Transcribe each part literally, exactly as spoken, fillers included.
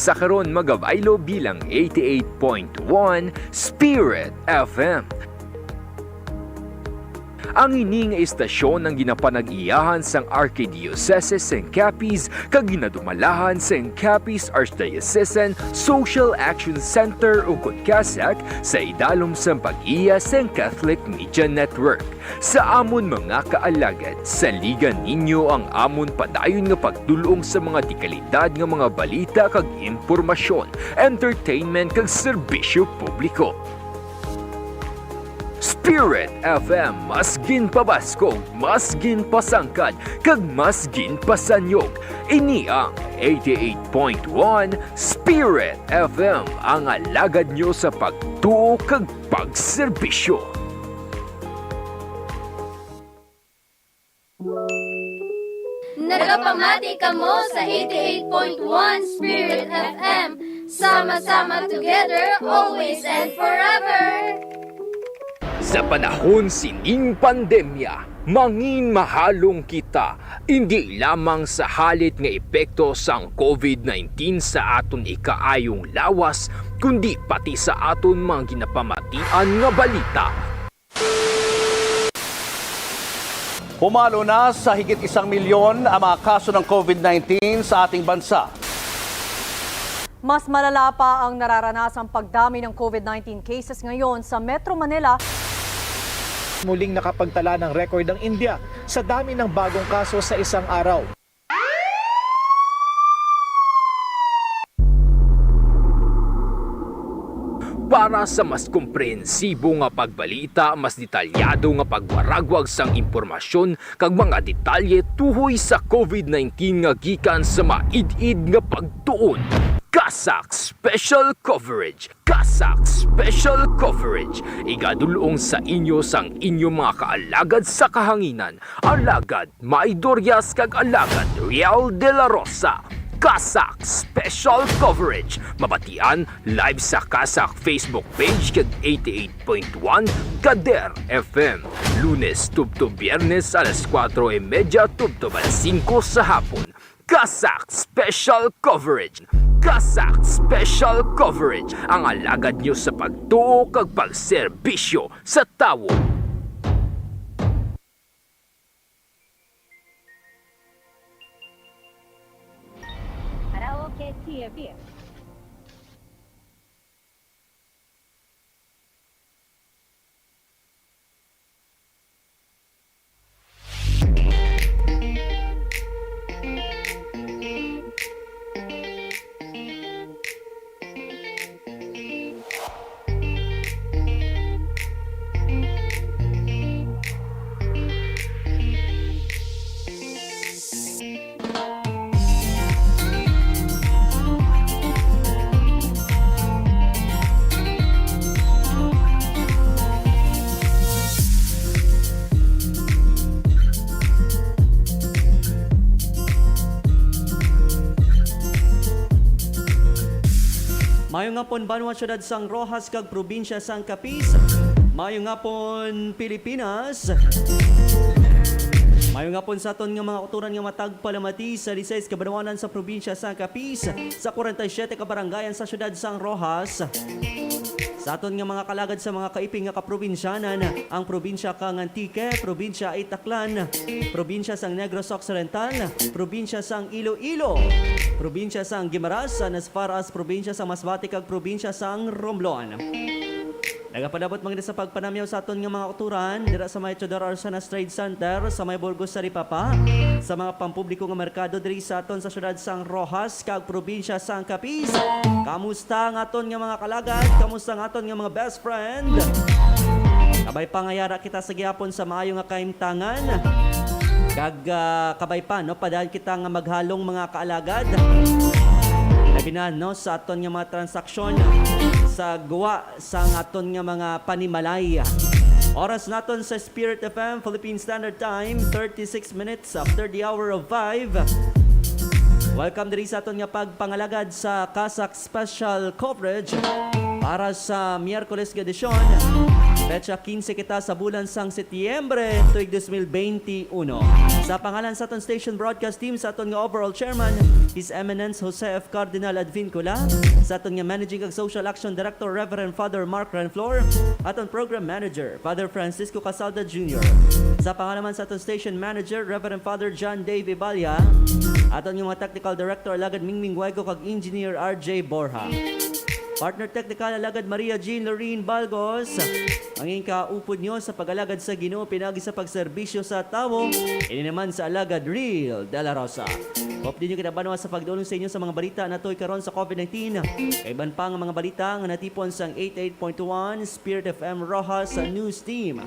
Sa karon, magabaylo bilang eighty-eight point one Spirit F M. Ang ini nga istasyon ang ginapanag-iyahan sang Archdiocese sang Capiz kag ginadumalahan sang Capiz Archdiocesan Social Action Center, ukon CASAC, sa idalom sang pag-iya sang Catholic Media Network. Sa amon mga kaalagad, saligan ninyo ang amon padayon nga pagdul-ong sa mga dekalidad nga mga balita kag impormasyon, entertainment kag serbisyo publiko. Spirit F M, mas ginpabaskog, mas ginpasangkad, kag mas ginpasanyog. Ini ang eighty-eight point one Spirit F M, ang alagad nyo sa pagtuo kag pagserbisyo. Nagapamati kamo sa eighty-eight point one Spirit F M. Sama-sama together, always and forever. Sa panahon sining pandemya, mangin mahalong kita, indi lamang sa halit nga epekto sang COVID nineteen sa aton ikaayong lawas, kundi pati sa aton mga ginapamatian nga balita. Pumalo na sa higit isang milyon ang mga kaso ng COVID nineteen sa ating bansa. Mas malala pa ang nararanasang pagdami ng COVID nineteen cases ngayon sa Metro Manila. Muling nakapagtala ng record ang India sa dami ng bagong kaso sa isang araw. Para sa mas komprehensibo nga pagbalita, mas detalyado nga pagwaragwag sang impormasyon kag mga detalye tuhoy sa COVID nineteen nga gikan sa maid-id nga pagtuon, CASAC Special Coverage. CASAC Special Coverage, igadul-ong sa inyo sang inyo mga kaalagad sa kahanginan, Alagad May Dorias kag Alagad Riel de la Rosa. CASAC Special Coverage, mabatian live sa CASAC Facebook page kag eighty-eight point one Kader F M, Lunes tubtob Biyernes alas kuwatro y medya tubtob alas singko sa hapon. CASAC Special Coverage. CASAC Special Coverage, ang alagad nyo sa pagtuo kag pagserbisyo sa tawo. Karaoke T V. Maayong hapon, banwa, siyudad sang Roxas kag probinsya sang Capiz. Maayong hapon, Pilipinas. Maayong hapon sa aton nga mga kautoran nga matag palamati sa disisais ka banwanan sa probinsya sang Capiz, sa kwarenta y siyete ka barangayan sa siyudad sang Roxas. Sa aton nga mga kalagad sa mga kaiping nga kaprobinsyanan, ang probinsya kang Antique, probinsya Itaklan, probinsya sang Negros Occidental, probinsya sang Iloilo, probinsya sang Guimaras, and as far as probinsya sang Masbate kag probinsya sang Romblon. Nagapalabot man gid sa pagpanamyaw sa aton nga mga kautoran dira sa may Teodoro Arcenas Trade Center sa may Burgos Talipapa, sa mga pampubliko nga merkado diri sa aton sa siyudad sang Roxas kag probinsya sang Capiz. Kamusta ang aton nga mga kalagad? Kamusta ang aton nga mga best friend? Kabay pa nga yara kita sa gihapon sa maayo nga kahimtangan. Kag ah, kabay pa, no, padayon kita nga maghalong mga kaalagad. Labi na, no, sa aton nga mga transaksyon sa guwa sang aton nga mga panimalay. Oras naton sa Spirit F M Philippine Standard Time, thirty-six minutes after the hour of five. Welcome diri sa aton nga pagpangalagad sa CASAC Special Coverage para sa Miyerkules nga edisyon Petsa quince kita sa bulan sang Setyembre, tuig dos mil benti uno. Sa pangalan sa aton station broadcast team, sa aton nga overall chairman, His Eminence Jose F. Cardinal Advincula, sa aton nga managing kag social action director, Reverend Father Mark Renflor, aton program manager, Father Francisco Casalda Junior. Sa pangalan man sa aton station manager, Reverend Father John Dave Iballa, aton nga mga technical director, Alagad Mingming Guayco, kag engineer R J Borja. Partner technical, Alagad Maria Jean Loreen Balgos. Ang ginkaupod nyo sa pag-alagad sa Ginoo pinagi sa pagserbisyo sa tawo, ini naman sa Alagad Real de la Rosa. Hope ninyo kinabanwa sa pagdulong sa inyo sa mga balita natoy karon sa covid nineteen. Kay iban pa nga mga balita nga natipon sang eighty-eight point one Spirit F M Roxas News Team.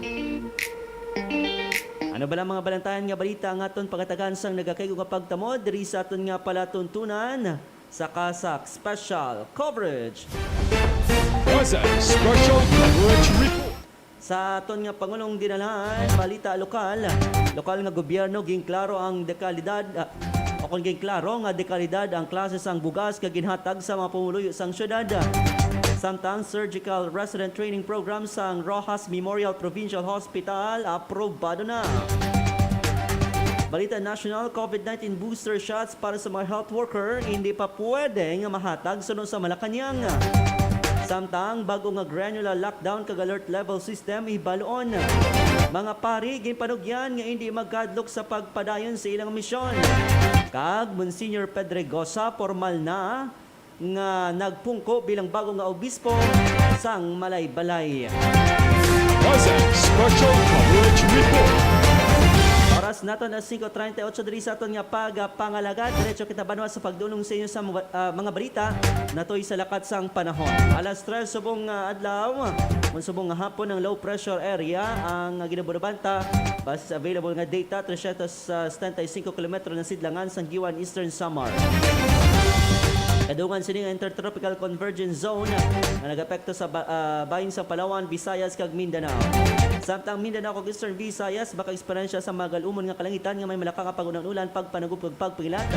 Ano bala mga balantayan nga balita ang aton pagatagan sang nagakaigo nga pagtamod diri sa aton nga palatuntunan sa CASAC Special Coverage? CASAC Special Coverage Report. Sa aton nga pangulong dinalahan, balita lokal. Lokal nga gobyerno, ginklaro ang dekalidad, ah, o kon ginklaro nga dekalidad ang klase sang bugas nga ginhatag sa mga pumuluyo sang syudad. Samtang surgical resident training program sang Roxas Memorial Provincial Hospital aprobado na. Balita national, covid nineteen booster shots para sa mga health worker hindi pa pwede nga mahatag suno sa Malacañang. Samtang bag-o nga granular lockdown kag alert level system hibaluon. Mga pari ginpanugyan nga hindi magkadlok sa pagpadayon sa ilang misyon. Kag Monsignor Pedregosa, pormal na nga nagpungko bilang bago nga obispo sang Malaybalay. CASAC Special Coverage Report. Oras naton na singko treinta y ocho diri sa aton nga pagpangalagad. Diretso kita banwa sa pagdulong sa inyo sa mga, ah, mga balita natoy sa lakat sang panahon. Alas tres subong nga adlaw, kon subong nga hapon ang low pressure area ang ginabunabanta base sa available nga data, trescientos setenta y cinco kilometro na sidlangan sang Guiuan, Eastern Samar. Kadungan sini nga Intertropical Convergence Zone nga nagapekto sa ba-, ah, bahin sa Palawan, Visayas, kag Mindanao. Samtang Mindanao kag Eastern Visayas makaeksperyensya sa magal-umon nga kalangitan nga may malaka nga pag-ulan-ulan, pagpanagob kag pagpangilat.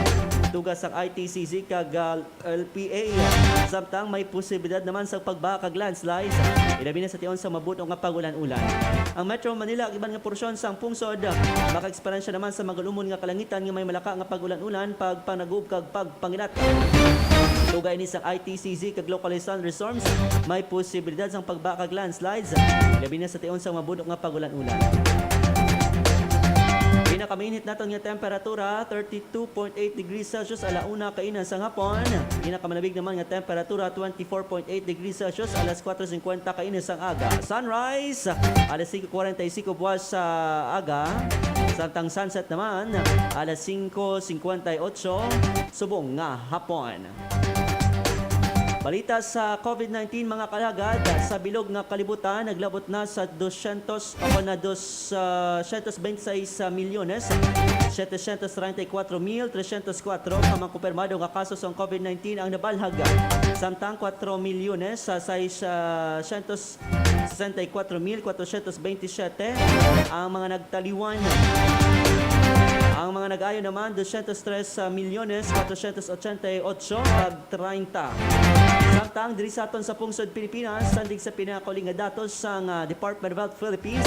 Tuga sang I T C Z kag, ah, L P A. Samtang may posibilidad naman sa pagbaha kag landslides, ilabi na sa tion sa mabun-o nga pag-ulan-ulan. Ang Metro Manila ug iban nga porsyon sang pungsod makaeksperyensya naman sa magal-umon nga kalangitan nga may malaka nga pag-ulan-ulan, pagpanagob kag pagpangilat. Tuga ini sang I T C Z kag Localized Thunderstorms, may posibilidad sang pagbaha kag landslides, ilabi na sa tion sa mabun-o nga pag-ulan-ulan. Pinakamainit naton nga temperatura, thirty-two point eight degrees Celsius, ala una kaina sang hapon. Pinakamalabig naman nga temperatura, twenty-four point eight degrees Celsius, alas kuwatro singkwenta kaina sang aga. Sunrise, alas singko kwarenta y singko buwas sa aga. Samtang sunset naman, alas singko singkwenta y ocho subong nga hapon. Balita sa covid nineteen, mga kalagad, sa bilog nga kalibutan, naglabot na sa dosyentos, o na dos, ah, syentos bente seis milyones, setecientos treinta y cuatro mil trescientos cuatro ka mga kumpirmado nga kaso sang covid nineteen ang nabalhag, samtang kuwatro milyones, ah, sais, ah, syentos sesenta y cuatro mil cuatrocientos veintisiete ang mga nagtaliwan. Ang mga nag-ayo naman, doscientos tres milyones cuatrocientos ochenta y ocho kag treinta. Samtang diri sa aton sa pungsod Pilipinas, sandig sa pinakauli nga datos sang, ah, Department of Health Philippines,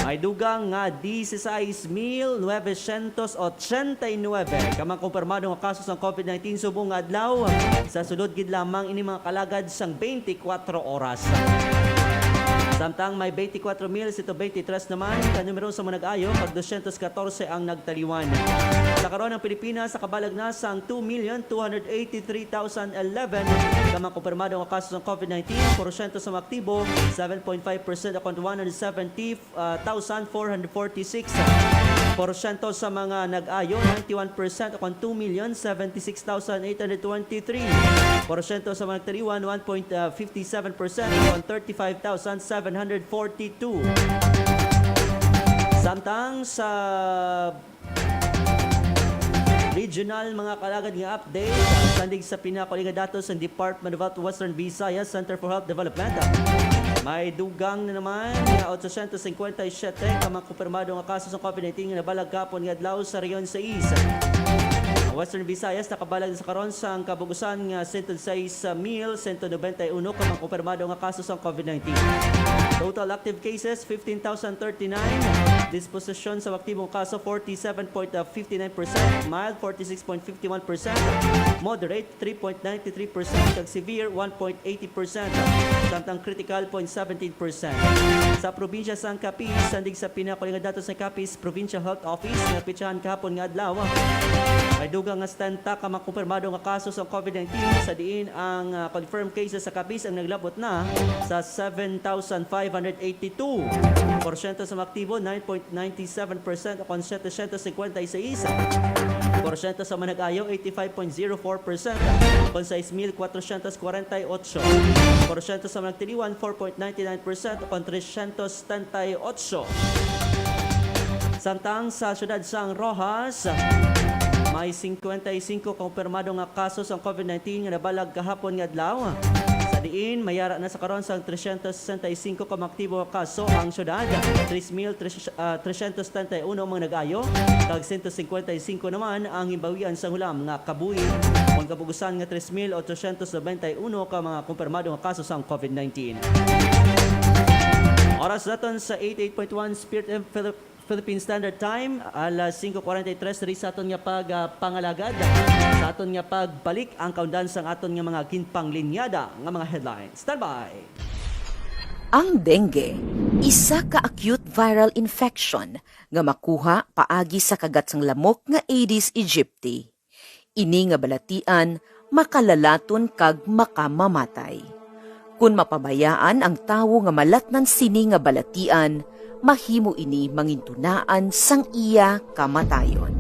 may dugang nga dieciséis mil novecientos ochenta y nuebe ka mga kumpirmado nga kaso sang covid nineteen subong nga adlaw. Sa sulod gid lamang ini mga kalagad sang twenty-four oras. Samtang may twenty-four mil sento twenty-tres naman ka numero sa mga nag-ayo, kag doscientos catorce ang nagtaliwan. Sa karon, ang Pilipinas nakabalag na sang two million two hundred eighty-three thousand eleven ka mga kumpirmado nga kaso sang covid nineteen, porsyento sa mga aktibo, seven point five percent, akon one hundred seventy, ah, thousand four hundred forty-six. Porsyento sa mga nag-ayo, ninety-one percent, akon two million seventy-six thousand eight hundred twenty-three. Porsyento sa mga nagtaliwan, one point fifty-seven percent, akon thirty-five thousand seven hundred forty-two. Samtang sa regional, mga kalagad, nga update, sandig sa pinakauli nga datos sa Department of Health Western Visayas Center for Health Development, may dugang na naman nga otso syentos singkwenta y siyete ka mga kumpirmado nga kaso sa covid nineteen nga nabalag kahapon nga adlaw sa Region sais. Western Visayas nakabalag sa karon sang kabug-usan nga sento sais mil sento nobenta y uno ka mga kumpirmado nga kaso sang COVID nineteen. Total active cases, fifteen thousand thirty-nine. Disposition sa aktibong kaso, forty-seven point fifty-nine percent. Mild, forty-six point fifty-one percent. Moderate, three point ninety-three percent. Kag severe, one point eighty percent. Samtang critical, point seventeen percent. Sa probinsya sang Capiz, sandig sa pinakuli nga datos sa Capiz Provincial Health Office nga napetsahan kahapon nga adlaw, may dugang nga setenta ka mga kumpirmado nga kaso sa COVID nineteen, sa diin ang, ah, confirmed cases sa Capiz ang naglabot na sa seven thousand five hundred eighty-two. Porsyento sa mga aktibo, nine point ninety-seven percent, kon setecientos cincuenta y seis. Porsyento sa mga nag-ayo, eighty-five point zero four percent, kon sais mil kwatrocientos kwarenta y ocho. Porsyento sa mga nagtiliwan, four point ninety-nine percent, kon trescientos setenta y ocho. Samtang sa siyudad sang Roxas, may cincuenta y cinco ka kumpirmado nga kaso sang COVID nineteen nga nabalag kahapon nga adlaw. Sa diin, may ara na sa karon sang trescientos sesenta y cinco ka mga aktibo nga kaso ang siyudad, tres mil tres, ah, trescientos setenta y uno ang mga nag-ayo, kag sento cincuenta y cinco naman ang ginbawian sang hulam nga kabuhi. Ang kabug-usan nga tres mil ochocientos noventa y uno ka mga kumpirmado nga kaso sang COVID nineteen. Oras naton sa eighty-eight point one Spirit F M Philip-, Philippine Standard Time, alas singko kwarenta y tres diri sa aton nga pag, ah, pangalagad, sa aton nga pagbalik ang kaundan sang aton nga mga ginpanglinyada nga mga headlines. Standby! Ang dengue, isa ka acute viral infection nga makuha paagi sa kagat sang lamok nga Aedes aegypti. Ini nga balatian makalalaton kag makamamatay. Kon mapabayaan ang tawo nga malatnan sini nga balatian, mahimo ini mangintunaan sang iya kamatayon.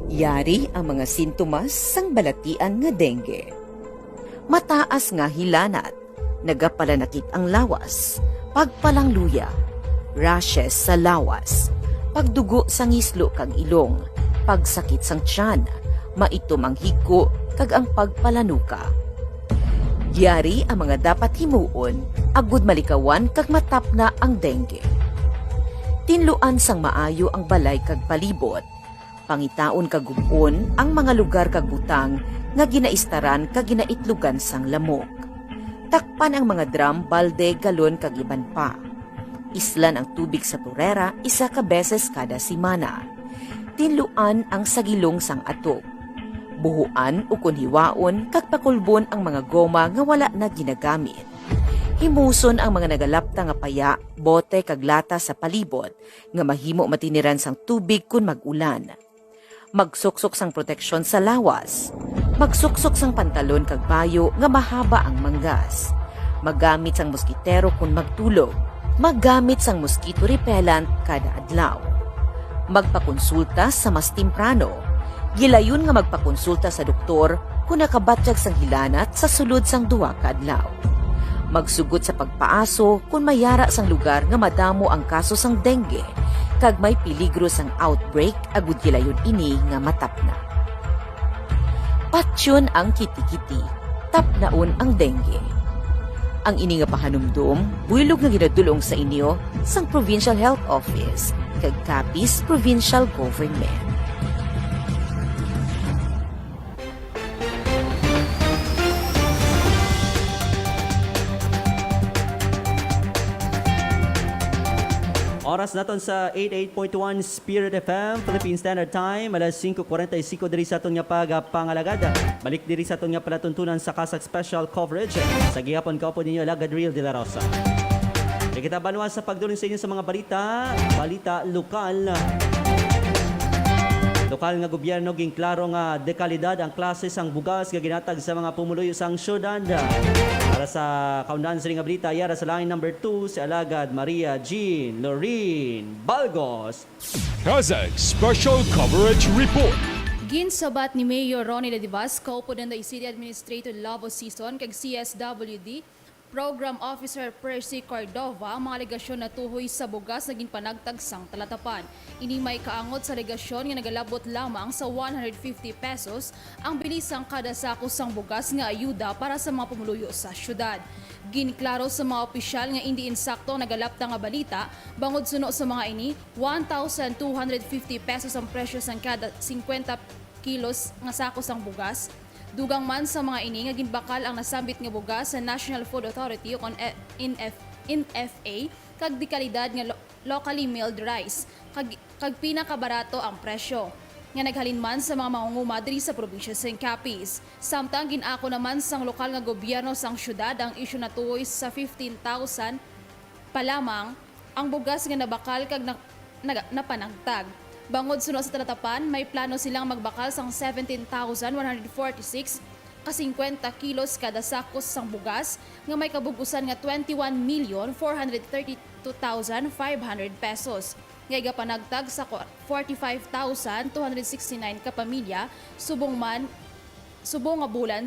Yari ang mga sintomas sang balatian nga dengue. Mataas nga hilanat, nagapalanakit ang lawas, pagpalangluya, rashes sa lawas, pagdugo sa ngislo kag ilong, pagsakit sang tiyan, maitom ang higko, kag ang pagpalanuka. Yari ang mga dapat himuon agud malikawan kag matapna ang dengue. Tinluan sang maayo ang balay kag palibot. Pangitaon kag gub-on ang mga lugar kag butang nga ginaistaran kag ginaitlugan sang lamok. Takpan ang mga drum, balde, galon, kag iban pa. Islan ang tubig sa turera isa ka beses kada semana. Tinluan ang sagilong sang atop. Buhuan ukon hiwaon kag pakulbon ang mga goma nga wala na ginagamit. Himuson ang mga nagalapta nga paya, bote, kag lata sa palibot nga mahimo matiniran sang tubig kon mag-ulan. Magsuksok sang proteksyon sa lawas. Magsuksok sang pantalon kag bayo nga mahaba ang manggas. Maggamit sang moskitero kon magtulog. Maggamit sang mosquito repellent kada adlaw. Magpakonsulta sa mas temprano. Gilayon nga magpakonsulta sa doktor kon nakabatyag sang hilanat sa sulod sang duha ka adlaw. Magsugot sa pagpaaso kon may ara sang lugar nga madamo ang kaso sang dengue kag may peligro sang outbreak agud gilayon ini nga matapna. Patyon ang kitikiti, tapnaon ang dengue. Ang ini nga pahanumdom buylog nga ginadul-ong sa inyo sang Provincial Health Office kag Capiz Provincial Government. Oras naton sa eighty-eight point one Spirit F M, Philippine Standard Time, alas singko kwarenta y singko diri sa aton nga pagapangalagad. Balik diri sa aton nga palatuntunan sa CASAC Special Coverage. Sa gihapon, kaupod ninyo, Alagad Real de la Rosa. Di kita banwa sa pagdulong sa inyo sa mga balita, balita lokal. Lokal nga gobyerno ginklaro nga dekalidad ang klase sang bugas nga ginatag sa mga pumuluyo sang syudad. Para sa kaundan sini nga balita, yara sa line number two si Alagad Maria Jean Lorraine Balgos. CASAC Special Coverage Report. Ginsabat ni Mayor Ronnie Ladivas, kaupod ng City Administrator Lavo Season kag C S W D Program Officer Percy Cordova ang mga alegasyon natuhoy sa bugas nga ginpanagtag sang talatapan. Ini may kaangot sa alegasyon nga nagalabot lamang sa one hundred fifty pesos ang bili sang kada sako sang bugas nga ayuda para sa mga pumuluyo sa syudad. Ginklaro sa mga opisyal nga indi insakto ang nagalapta nga balita, bangod suno sa mga ini, one thousand two hundred fifty pesos ang presyo sang kada singkwenta kilos nga sako sang bugas. Dugang man sa mga ini nga ginbakal ang nasambit nga bugas sa National Food Authority o kon, eh, N F, N F A, kag dekalidad nga lo-, locally milled rice, kag, kag pinakabarato ang presyo, nga naghalin man sa mga mangunguma diri sa probinsya sang Capiz. Samtang gin-ako naman sang lokal nga gobyerno sang syudad ang isyu natuhoy sa fifteen thousand pa lamang ang bugas nga nabakal kag na-, naga-, napanagtag. Bangod suno sa talatapan, may plano silang magbakal sang seventeen thousand one hundred forty-six ka singkwenta kilos kada sakos sang bugas nga may kabug-usan nga twenty-one million four hundred thirty-two thousand five hundred pesos, nga igapanagtag sa kwa-, forty-five thousand two hundred sixty-nine ka pamilya subong man, subong nga bulan,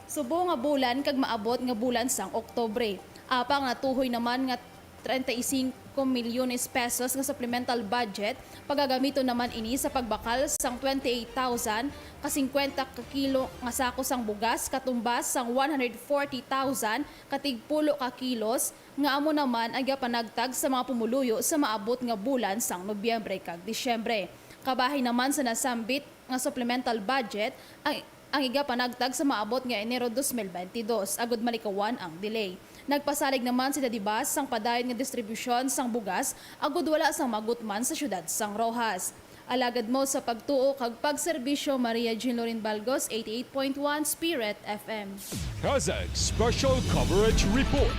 subong nga bulan kag maabot nga bulan sang Oktubre. Apang natuhoy naman nga treinta y cinco milyones pesos nga supplemental budget, pagagamiton naman ini sa pagbakal sang twenty-eight thousand ka singkwenta ka kilo nga sako sang bugas, katumbas sang one hundred forty thousand ka tigpulo ka kilos, nga amo naman ang gapanagtag sa mga pumuluyo sa maabot nga bulan sang Nobyembre kag Disyembre. Kabahin naman sa nasambit nga supplemental budget ang, ang igapanagtag sa maabot nga Enero dos mil bentidós, agud malikawan ang delay. Nagpasalig naman si Daddy Bas sang padayon nga distribusyon sang bugas agud wala sang magutman sa siyudad sang Roxas. Alagad mo sa pagtuo kag pagserbisyo, Maria Jean Lorin Balgos, eighty-eight point one Spirit F M. CASAC Special Coverage Report.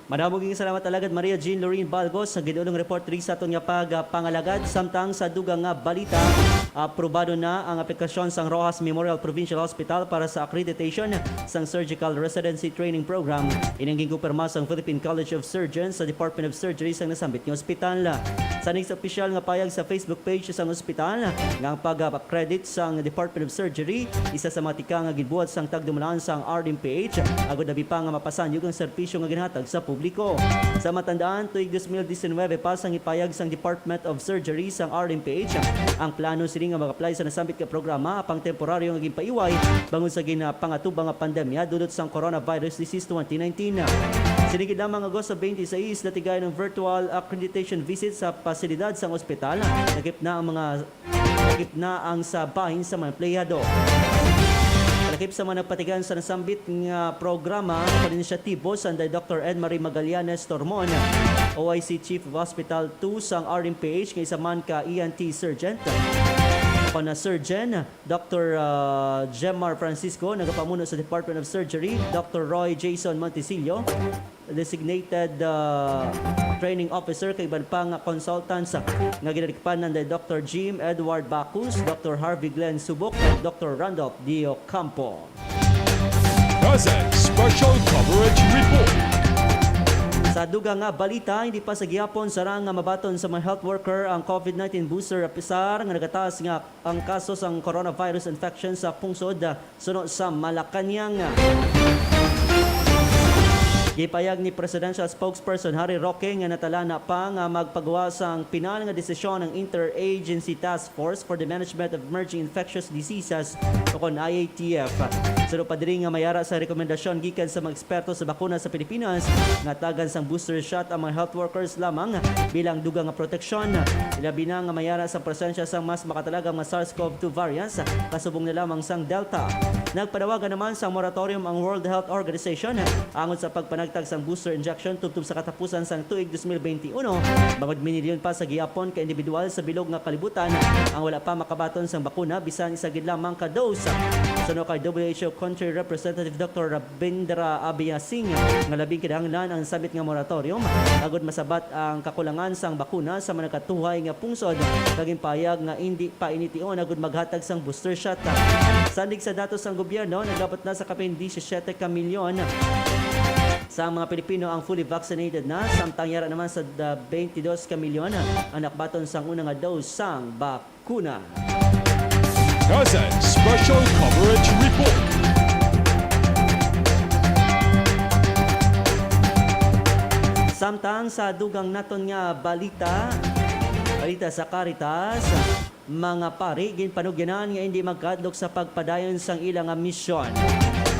Madamo ging salamat, Alagad Maria Jean Lorin Balgos, sa ginulong report diri sa aton nga pagpangalagad. Samtang sa dugang nga balita, aprobado na ang aplikasyon sang Roxas Memorial Provincial Hospital para sa accreditation sang surgical residency training program. Ini ang ginkumpirma sang Philippine College of Surgeons sa Department of Surgery sang nasambit nga ospital. Sa next opisyal nga payag sa Facebook page sang ospital nga ang pag-accredit sang Department of Surgery, isa sa mga tikang nga ginbuhat sang tagdumalahan sang R M P H, agud labi pa nga mapasanyog ang serbisyo nga ginhatag sa publiko. Sa matandaan, tuig dos mil diecinuebe pa sang ipayag sang Department of Surgery sang R M P H ang plano sini nga mag-apply sa nasambit nga programa, apang temporaryo nga ginpaiway bangod sa ginapangatubang nga pandemya dulot sang coronavirus disease twenty nineteen. Sini gid lamang, Agosto twenty-six, natigayon ang virtual accreditation visit sa pasilidad sang ospital. Lakip na ang mga, lakip na ang sa bahin sa mga empleyado. Lakip sa mga nagpatigayon sa nasambit nga programa, kag inisyatibo sanday Doktor Ann Marie Magallanes Tormon, O I C Chief of Hospital two sang R M P H, nga isa man ka E N T surgeon, o na surgeon, Doktor, ah, Jemar Francisco, nagapamuno sa Department of Surgery, Doktor Roy Jason Montisillo, designated, ah, training officer, kag iban pa nga consultants, ah, nga ginalikpan nanday Doktor Jim Edward Bacus, Doktor Harvey Glenn Subok, kag Doktor Randolph D. Ocampo. CASAC Special Coverage Report. Sa dugang nga balita, hindi pa sa gihapon sarang nga mabaton sa mga health worker ang COVID nineteen booster, apisar nga nagataas nga ang kaso sang coronavirus infection sa pungsod, ah, suno sa Malacañang. Gipayag ni Presidential Spokesperson Harry Roque nga natala na pa nga magpagawa sang pinal nga desisyon ang Interagency Task Force for the Management of Emerging Infectious Diseases, o kon I A T F. Suno pa diri nga mayara sa rekomendasyon gikan sa mga eksperto sa bakuna sa Pilipinas nga tagan sang booster shot ang mga health workers lamang bilang dugang nga proteksyon, ilabi na nga mayara sa presensya sang mas makatalaga nga SARS-CoV two variants kasubong na lamang sang Delta. Nagpanawagan naman sang moratorium ang World Health Organization angot sa pagpanagtag sang booster injection tubtob sa katapusan sang tuig dos mil benti uno, bangod minilyon pa sa gihapon ka individual sa bilog nga kalibutan ang wala pa makabaton sang bakuna bisan isa gid lamang ka dose. Suno kay W H O Country Representative Doktor Bindra Abiasing nga labing kinahanglan ang sabit nga moratorium agud masabat ang kakulangan sang bakuna sa mga nagkatuhay nga pungsod, kag ginpahayag nga indi pa ini tion agud maghatag sang booster shot. Sandig sa datos sang gobyerno, nag-abot na sa kapin disisiete ka milyon sa mga Pilipino ang fully vaccinated na, samtang yara naman sa da-, twenty-dos ka milyon ang nakabaton sang una nga dose sang bak-, kuna. CASAC Special Coverage Report. Samtang sa dugang naton nga balita, balita sa Caritas, mga pari ginpanugyanan nga indi magkadlok sa pagpadayon sang ila nga misyon.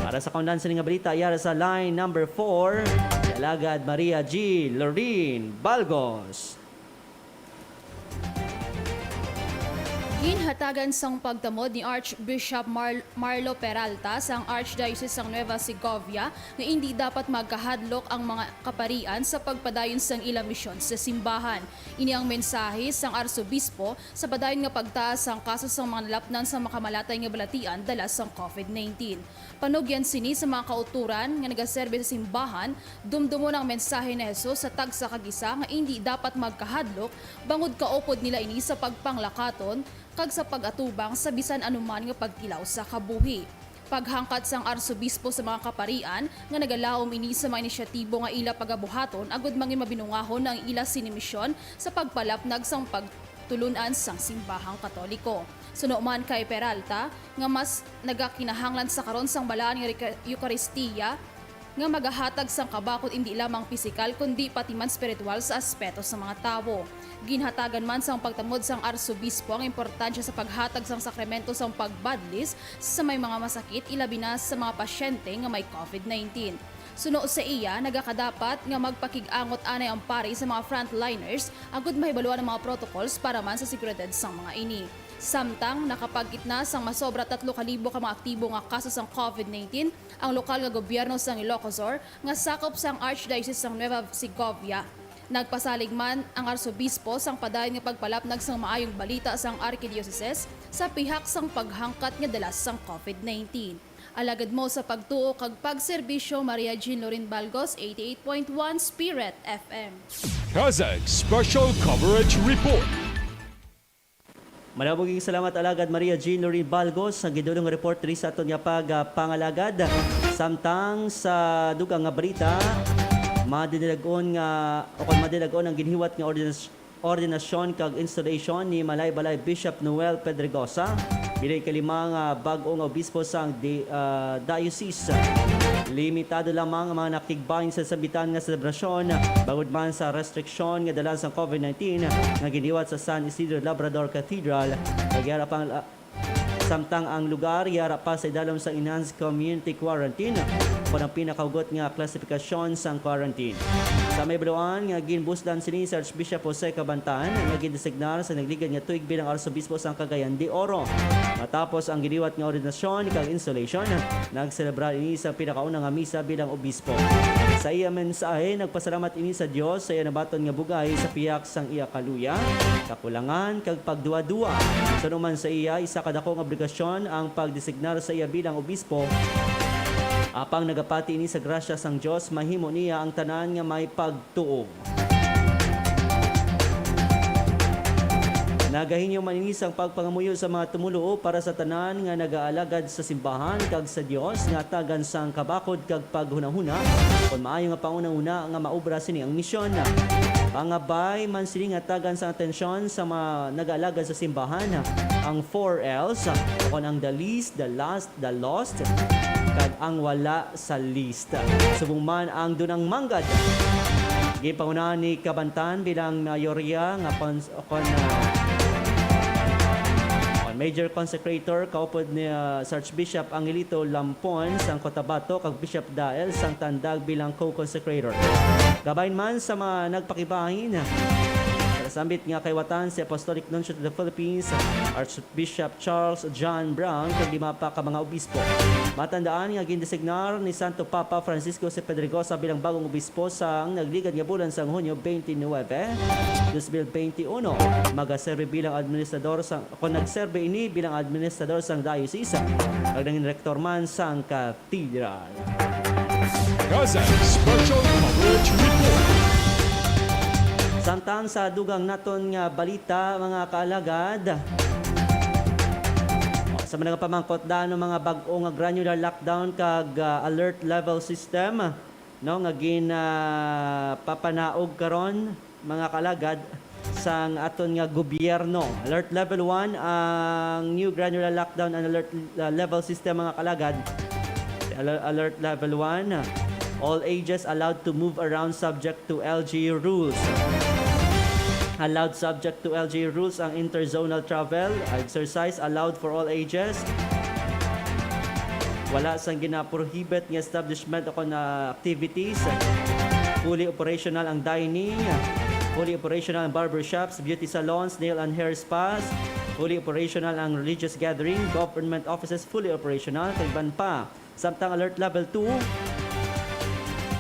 Para sa kaundan sini nga balita, yara sa line number four, si Alagad Maria G. Lorin Balgos. Ginhatagan sang pagtamod ni Archbishop Mar-, Marlo Peralta sang Archdiocese sang Nueva Segovia nga indi dapat magkahadlok ang mga kaparian sa pagpadayon sang ila misyon sa simbahan. Ini ang mensahe sang arsobispo sa padayon nga pagtaas sang kaso sang mga nalapnan sang makamalatay nga balatian dala sang COVID nineteen. Panugyan sini sa mga kautoran nga nagaserbi sa simbahan, dumdumon ang mensahe ni Jesus sa tagsa kag isa nga indi dapat magkahadlok bangod kaupod nila ini sa pagpanglakaton kag sa pag-atubang sa bisan anuman nga pagtilaw sa kabuhi. Paghangkat sang arsobispo sa mga kaparian nga nagalaom ini sa mga inisyatibo nga ila pagabuhaton agud mangin mabinungahon ang ila sini misyon sa pagpalapnag sang pagtulun-an sang simbahang Katoliko. Suno man kay Peralta, nga mas nagakinahanglan sa karon sang balaan nga rika-, Eukaristia, nga magahatag sang kabakod indi lamang pisikal kundi pati man spiritual sa aspeto sa mga tawo. Ginhatagan man sang pagtamod sang arsobispo ang importansya sa paghatag sang sakramento sang pagbadlis sa may mga masakit, ilabi na sa mga pasyente nga may COVID nineteen. Suno sa iya, nagakadapat nga magpakig-angot anay ang pari sa mga frontliners agud mahibaluan ang mga protocols para man sa seguridad sang mga ini. Samtang nakapagkit na sang masobra tatlo ka libo ka mga aktibo nga kaso sang COVID nineteen ang lokal nga gobyerno sang Ilocos Sur nga sakop sang Archdiocese sang Nueva Segovia. Nagpasalig man ang arsobispo sang padayon nga pagpalapnag sang maayong balita sang arkidioceses sa pihak sang paghangkat nga dala sang COVID nineteen. Alagad mo sa pagtuo kag pagserbisyo, Maria Jean Lorin Balgos, eighty-eight point one Spirit F M. CASAC Special Coverage Report. Malabuging salamat, Alagad Maria Jean Lorin Balgos, sa gidulong report diri sa aton nga pagpangalagad. Samtang sa dugang nga balita, madinilag-on nga, o kon madinilag-on ang ginhiwat nga ordinas-, ordinasyon kag installation ni Malaybalay Bishop Noel Pedregosa, bilang ikalima nga bag-o nga obispo sang di-, ah, diocese. Limitado lamang ang mga nakigbahin sa sambitan nga selebrasyon, bangod man sa restriksyon nga dala sang COVID nineteen nga giniwat sa San Isidro Labrador Cathedral, kag yara pang, ah, samtang ang lugar yara pa sa idalom sang enhanced community quarantine, kon ang pinakahugot nga klasifikasyon sang quarantine. Sa may baluan nga ginbusdan sini sa Archbishop Jose Cabantan, nga gindesignar sa nagligad nga tuig bilang Arsobispo sang Cagayan de Oro. Matapos ang giniwat nga ordinasyon kag installation, nagselebrar ini sa pinakauna nga misa bilang obispo. Sa iya mensahe, nagpasalamat ini sa Dios sa iya nabaton nga bugay sa pihak sang iya kaluya, kakulangan, kag pagduwa-duwa. Suno man sa iya, isa ka dako nga obligasyon ang pagdesignar sa iya bilang obispo. Apang nagapati ini sa grasya sang Dios, mahimo niya ang tanan nga may pagtuo. Nagahinyo man ini sang pagpangamuyo sa mga tumoluo para sa tanan nga nagaalagad sa simbahan kag sa Dios nga hatagan sang kabakod kag paghunahuna kon maayo nga panghunahuna nga maobra sini ang misyon. Pangabay man sini nga hatagan sang atensyon sa mga nagaalagad sa simbahan ang four L's, kon ang the least, the last, the lost, kag ang wala sa list. Subong man ang Dunang Manggad, ginpangunahan ni Cabantan bilang mayorya nga cons-, kon, ah, kon major consecrator, kaupod ni, ah, sa Archbishop Angelito Lampon sang Cotabato kag Bishop Dael sang Tandag bilang co-consecrator. Kabahin man sa mga nagpakibahin sa sambit nga kaiwatan si Apostolic Nuncio to the Philippines, Arch- Bishop Charles John Brown, kag lima pa ka mga obispo. Matandaan nga gindesignar ni Santo Papa Francisco si Pedregosa bilang bagong obispo sang nagligad nga bulan sang Hunyo twenty-nine, dos mil twenty-uno. Magaserbi bilang administrador sa, kon nagserbi ini bilang administrador sang diocese, kag nangin rektor man sang ka- Tira. CASAC Special Coverage Report. Samtang sa dugang naton nga balita, mga kaalagad, sa mga pamangkot daw ng mga bag-o nga granular lockdown kag, ah, alert level system, no, nga gin, ah, papanaog karon, mga kalagad, sang aton nga gobyerno. Alert level one ang new granular lockdown and alert, uh, level system, mga kalagad. Al-, alert level one, all ages allowed to move around subject to L G U rules. Allowed subject to L G U rules ang interzonal travel, exercise allowed for all ages. Wala sang ginaprohibit nga establishment o kon, ah, activities. Fully operational ang dining. Fully operational ang barbershops, beauty salons, nail and hair spas. Fully operational ang religious gathering, government offices fully operational, kag iban pa. Samtang alert level two,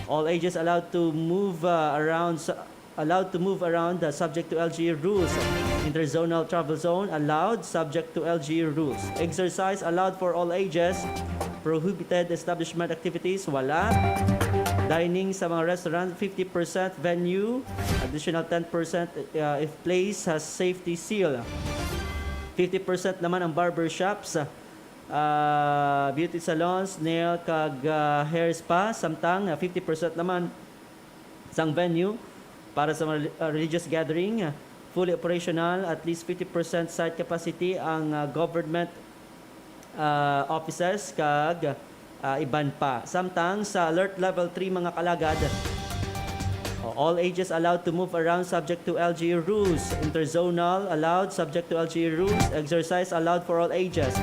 all ages allowed to move uh, around, su- allowed to move around, uh, subject to L G U rules. Interzonal travel zone allowed, subject to L G U rules. Exercise allowed for all ages. Prohibited establishment activities, wala. Dining sa mga restaurant, fifty percent venue, additional ten percent uh, if place has safety seal. Fifty percent naman ang barber shops, uh, beauty salons, nail kag uh, hair spa, samtang uh, fifty percent naman sang venue para sa mga reli- uh, religious gathering, uh, fully operational, at least fifty percent site capacity ang uh, government uh, offices kag uh, iban pa. Samtang sa alert level three, mga kalagad, all ages allowed to move around subject to L G U rules. Interzonal allowed subject to L G U rules. Exercise allowed for all ages.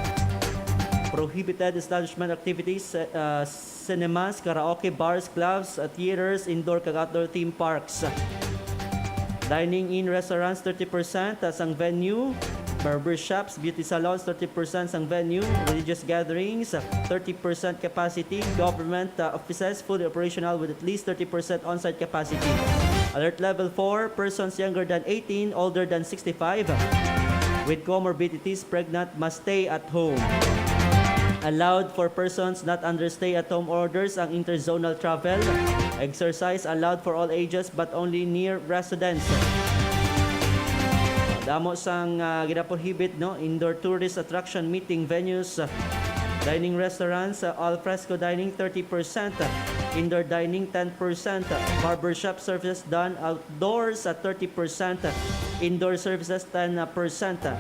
Prohibited establishment activities, uh, cinemas, karaoke, bars, clubs, uh, theaters, indoor kag outdoor theme parks. Dining in restaurants, thirty percent sang venue. Barber shops, beauty salons, thirty percent sang venue. Religious gatherings, thirty percent capacity. Government uh, offices fully operational with at least thirty percent on-site capacity. Alert level four, persons younger than eighteen, older than sixty-five, with comorbidities, pregnant, must stay at home. Allowed for persons not under stay-at-home orders ang interzonal travel. Exercise allowed for all ages but only near residence. Damo sang uh, ginaprohibit, no? Indoor tourist attraction, meeting venues, uh, dining restaurants, uh, al fresco dining, thirty percent, uh, indoor dining, ten percent, uh, barbershop services done outdoors at thirty percent, uh, indoor services, ten percent, uh,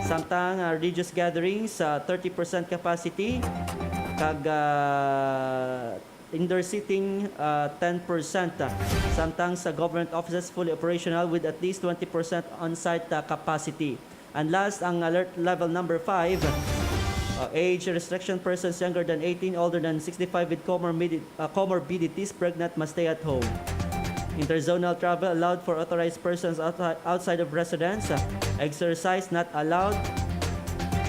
samtang uh, religious gatherings, uh, thirty percent capacity, kag uh, indoor seating, uh, ten percent, uh, samtang sa government offices fully operational with at least twenty percent on-site uh, capacity. And last, ang alert level number five, uh, age restriction, persons younger than eighteen, older than sixty-five with comorbid- uh, comorbidities, pregnant, must stay at home. Interzonal travel allowed for authorized persons outside, outside of residence. Uh, exercise not allowed.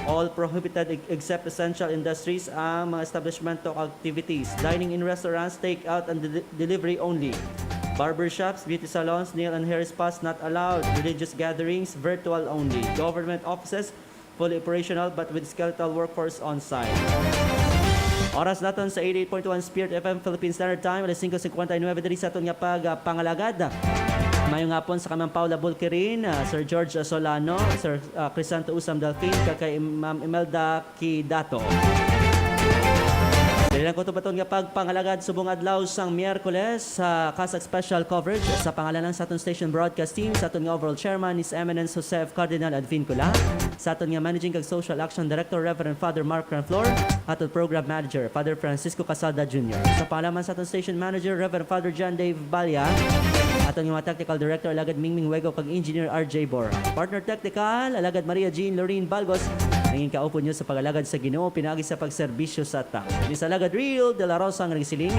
All prohibited ex- except essential industries ang mga establishmento o activities. Dining in restaurants, take out and deli- delivery only. Barbershops, beauty salons, nail and hair spas not allowed. Religious gatherings, virtual only. Government offices, fully operational but with skeletal workforce on site. Oras naton sa eighty-eight point one Spirit F M Philippine Standard Time, alas singko cincuenta y nueve diri sa aton nga pag, ah, pangalagad. Maayong hapon sa kanang Paula Bulkirin, ah, Sir George Solano, Sir, ah, Crisanto Usam Delfin, kag kay Ma'am Imelda Kidato. Diri lang kutob aton nga pagpangalagad subong adlaw sang Miyerkules sa CASAC Special Coverage. Sa pangalan lang sa aton station broadcast team, sa aton nga overall chairman, His Eminence Joseph Cardinal Advincula, sa aton nga managing kag social action director, Reverend Father Mark Ranflor, aton program manager, Father Francisco Casalda Junior. Sa pangalan man sa aton station manager, Reverend Father John Dave Balya, aton nga mga technical director, Alagad Mingming Wego, kag engineer R J Bora. Partner technical, Alagad Maria Jean Lorraine Balgos, nangin kaupod nyo sa pag-alagad sa Ginoo, pinaagi sa pagserbisyo sa tawo. Ni sa Alagad Real de la Rosa nga nagsiling,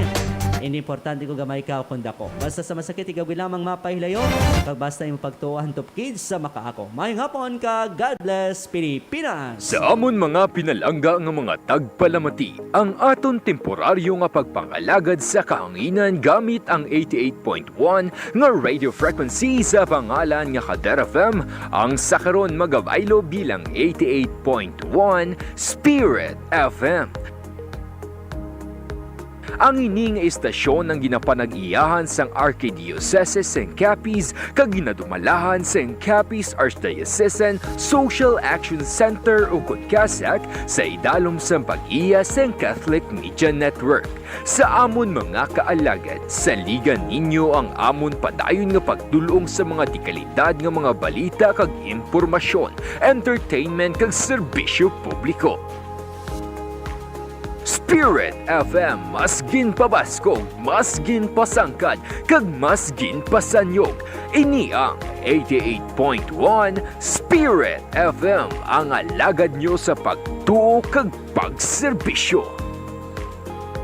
"Hindi importante kung gamay ka o kung dako. Basta sa masakit, ikaw gid lamang mapahilayo. Kag basta imo pagtuo, hantop gid sa makaako." Maayong hapon ka, God bless, Pilipinas! Sa amon mga pinalangga nga mga tagpalamati, ang aton temporaryo nga pagpangalagad sa kahanginan gamit ang eighty-eight point one nga radio frequency sa pangalan nga Kader F M, ang sa karon magabaylo bilang eighty-eight point one Spirit F M. Ang ini nga istasyon ang ginapanag-iyahan sang Arkidiocese sang Capiz kag ginadumalahan sang Capiz Archdiocesan Social Action Center, ukon CASAC, sa idalom sang pag-iya sang Catholic Media Network. Sa amon mga kaalagad, saligan ninyo ang amon padayon nga pagdul-ong sa mga dekalidad nga mga balita kag impormasyon, entertainment kag serbisyo publiko. Spirit F M, mas ginpabaskog, mas ginpasangkad, kag mas ginpasanyog. Ini ang eighty-eight point one Spirit F M, ang alagad nyo sa pagtuo kag pagserbisyo.